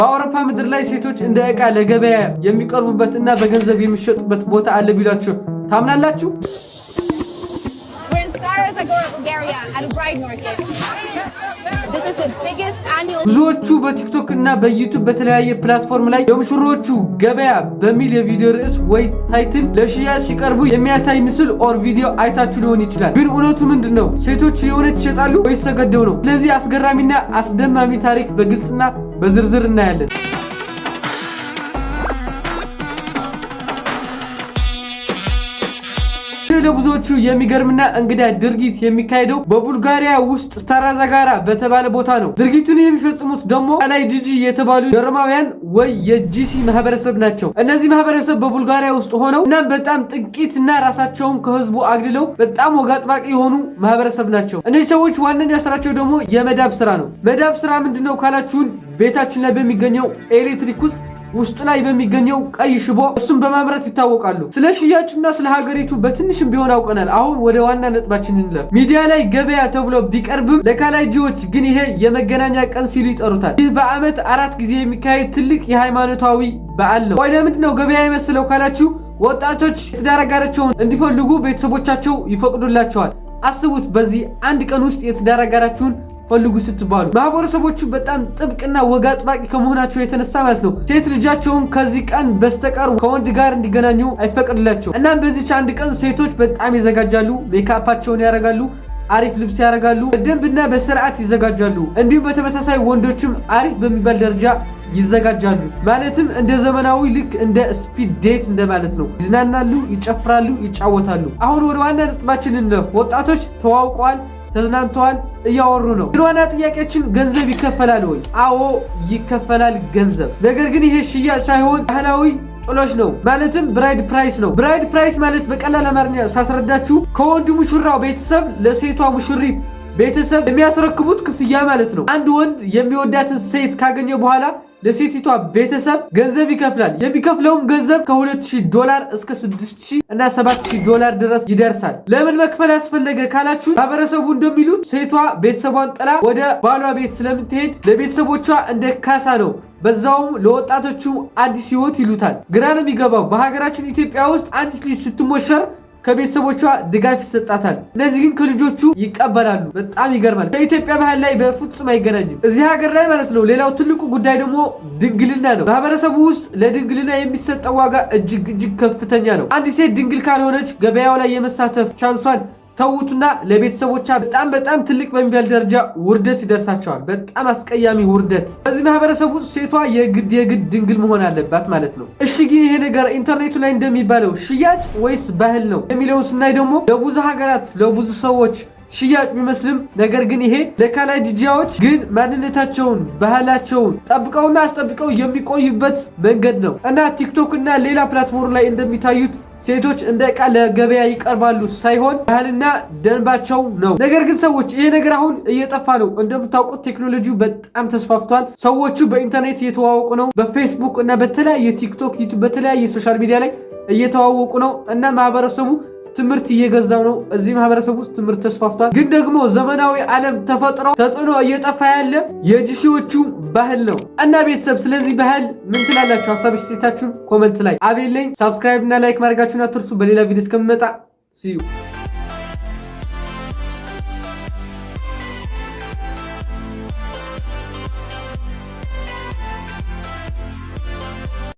በአውሮፓ ምድር ላይ ሴቶች እንደ ዕቃ ለገበያ የሚቀርቡበት እና በገንዘብ የሚሸጡበት ቦታ አለ ቢሏችሁ ታምናላችሁ? We're in Stara Zagora, Bulgaria, at a bride market. This is the biggest annual ብዙዎቹ በቲክቶክ እና በዩቱብ በተለያየ platform ላይ የሙሽሮቹ ገበያ በሚል የቪዲዮ ርዕስ ወይ title ለሽያጭ ሲቀርቡ የሚያሳይ ምስል or ቪዲዮ አይታችሁ ሊሆን ይችላል። ግን እውነቱ ምንድን ነው? ሴቶቹ የእውነት ይሸጣሉ ወይስ ተገደው ነው? ስለዚህ አስገራሚና አስደማሚ ታሪክ በግልጽና በዝርዝር እናያለን። ይህ ለብዙዎቹ የሚገርምና እንግዳ ድርጊት የሚካሄደው በቡልጋሪያ ውስጥ ስታራዛጋራ በተባለ ቦታ ነው። ድርጊቱን የሚፈጽሙት ደግሞ ካላይጂጂ የተባሉ የሮማውያን ወይ የጂሲ ማህበረሰብ ናቸው። እነዚህ ማህበረሰብ በቡልጋሪያ ውስጥ ሆነው እናም በጣም ጥቂት እና ራሳቸውን ከህዝቡ አግልለው በጣም ወግ አጥባቂ የሆኑ ማህበረሰብ ናቸው። እነዚህ ሰዎች ዋነኛ ስራቸው ደግሞ የመዳብ ስራ ነው። መዳብ ስራ ምንድነው ካላችሁን፣ ቤታችን ላይ በሚገኘው ኤሌክትሪክ ውስጥ ውስጡ ላይ በሚገኘው ቀይ ሽቦ እሱን በማምረት ይታወቃሉ። ስለ ሽያጭና ስለ ሀገሪቱ በትንሽም ቢሆን አውቀናል። አሁን ወደ ዋና ነጥባችን እንለፍ። ሚዲያ ላይ ገበያ ተብሎ ቢቀርብም ለካላይጂዎች ግን ይሄ የመገናኛ ቀን ሲሉ ይጠሩታል። ይህ በዓመት 4 ጊዜ የሚካሄድ ትልቅ የሃይማኖታዊ በዓል ነው። ቆይ ለምንድን ነው ገበያ የመሰለው ካላችሁ፣ ወጣቶች የትዳር አጋራቸውን እንዲፈልጉ ቤተሰቦቻቸው ይፈቅዱላቸዋል። አስቡት፣ በዚህ አንድ ቀን ውስጥ የትዳር አጋራችሁን ፈልጉ ስትባሉ። ማህበረሰቦቹ በጣም ጥብቅና ወግ አጥባቂ ከመሆናቸው የተነሳ ማለት ነው፣ ሴት ልጃቸውን ከዚህ ቀን በስተቀር ከወንድ ጋር እንዲገናኙ አይፈቅድላቸው። እናም በዚች አንድ ቀን ሴቶች በጣም ይዘጋጃሉ፣ ሜካፓቸውን ያደርጋሉ፣ አሪፍ ልብስ ያደርጋሉ፣ በደንብና በስርዓት ይዘጋጃሉ። እንዲሁም በተመሳሳይ ወንዶችም አሪፍ በሚባል ደረጃ ይዘጋጃሉ። ማለትም እንደ ዘመናዊ ልክ እንደ speed date እንደማለት ነው። ይዝናናሉ፣ ይጨፍራሉ፣ ይጫወታሉ። አሁን ወደ ዋና ነጥባችን እንለፍ። ወጣቶች ተዋውቀዋል፣ ተዝናንተዋል፣ እያወሩ ነው። ግን ዋና ጥያቄያችን ገንዘብ ይከፈላል ወይ? አዎ፣ ይከፈላል ገንዘብ። ነገር ግን ይሄ ሽያጭ ሳይሆን ባህላዊ ጥሎሽ ነው። ማለትም bride price ነው። Bride price ማለት በቀላል አማርኛ ሳስረዳችሁ ከወንዱ ሙሽራው ቤተሰብ ለሴቷ ሙሽሪት ቤተሰብ የሚያስረክቡት ክፍያ ማለት ነው። አንድ ወንድ የሚወዳትን ሴት ካገኘ በኋላ ለሴቲቷ ቤተሰብ ገንዘብ ይከፍላል። የሚከፍለውም ገንዘብ ከ2000 ዶላር እስከ 6000 እና 7000 ዶላር ድረስ ይደርሳል። ለምን መክፈል ያስፈለገ ካላችሁ፣ ማህበረሰቡ እንደሚሉት ሴቷ ቤተሰቧን ጥላ ወደ ባሏ ቤት ስለምትሄድ ለቤተሰቦቿ እንደ ካሳ ነው። በዛውም ለወጣቶቹ አዲስ ህይወት ይሉታል። ግራ ነው የሚገባው። በሀገራችን ኢትዮጵያ ውስጥ አንዲት ልጅ ስትሞሸር ከቤተሰቦቿ ድጋፍ ይሰጣታል። እነዚህ ግን ከልጆቹ ይቀበላሉ። በጣም ይገርማል። ከኢትዮጵያ ባህል ላይ በፍጹም አይገናኝም። እዚህ ሀገር ላይ ማለት ነው። ሌላው ትልቁ ጉዳይ ደግሞ ድንግልና ነው። ማህበረሰቡ ውስጥ ለድንግልና የሚሰጠው ዋጋ እጅግ እጅግ ከፍተኛ ነው። አንዲት ሴት ድንግል ካልሆነች ገበያው ላይ የመሳተፍ chance ኧን ተዉትና ለቤተሰቦቿ በጣም በጣም ትልቅ በሚባል ደረጃ ውርደት ይደርሳቸዋል። በጣም አስቀያሚ ውርደት። በዚህ ማህበረሰብ ውስጥ ሴቷ የግድ የግድ ድንግል መሆን አለባት ማለት ነው። እሺ፣ ግን ይሄ ነገር ኢንተርኔቱ ላይ እንደሚባለው ሽያጭ ወይስ ባህል ነው የሚለውን ስናይ ደግሞ ለብዙ ሀገራት ለብዙ ሰዎች ሽያጭ ቢመስልም ነገር ግን ይሄ ለካላይጂያዎች ግን ማንነታቸውን ባህላቸውን ጠብቀውና አስጠብቀው የሚቆዩበት መንገድ ነው እና ቲክቶክ እና ሌላ platform ላይ እንደሚታዩት ሴቶች እንደ ዕቃ ለገበያ ይቀርባሉ ሳይሆን ባህልና ደንባቸው ነው። ነገር ግን ሰዎች፣ ይሄ ነገር አሁን እየጠፋ ነው። እንደምታውቁት ቴክኖሎጂው በጣም ተስፋፍቷል። ሰዎቹ በኢንተርኔት እየተዋወቁ ነው። በፌስቡክ እና በተለያየ ቲክቶክ፣ ዩቱብ፣ በተለያየ social media ላይ እየተዋወቁ ነው እና ማህበረሰቡ ትምህርት እየገዛው ነው። እዚህ ማህበረሰብ ውስጥ ትምህርት ተስፋፍቷል። ግን ደግሞ ዘመናዊ ዓለም ተፈጥሮ ተጽዕኖ እየጠፋ ያለ የጂሲዎቹ ባህል ነው። እና ቤተሰብ፣ ስለዚህ ባህል ምን ትላላችሁ? ሀሳብ አስተያየታችሁን comment ላይ። አቤል ነኝ። Subscribe እና like ማድረጋችሁን አትርሱ። በሌላ ቪዲዮ እስከምመጣ see you.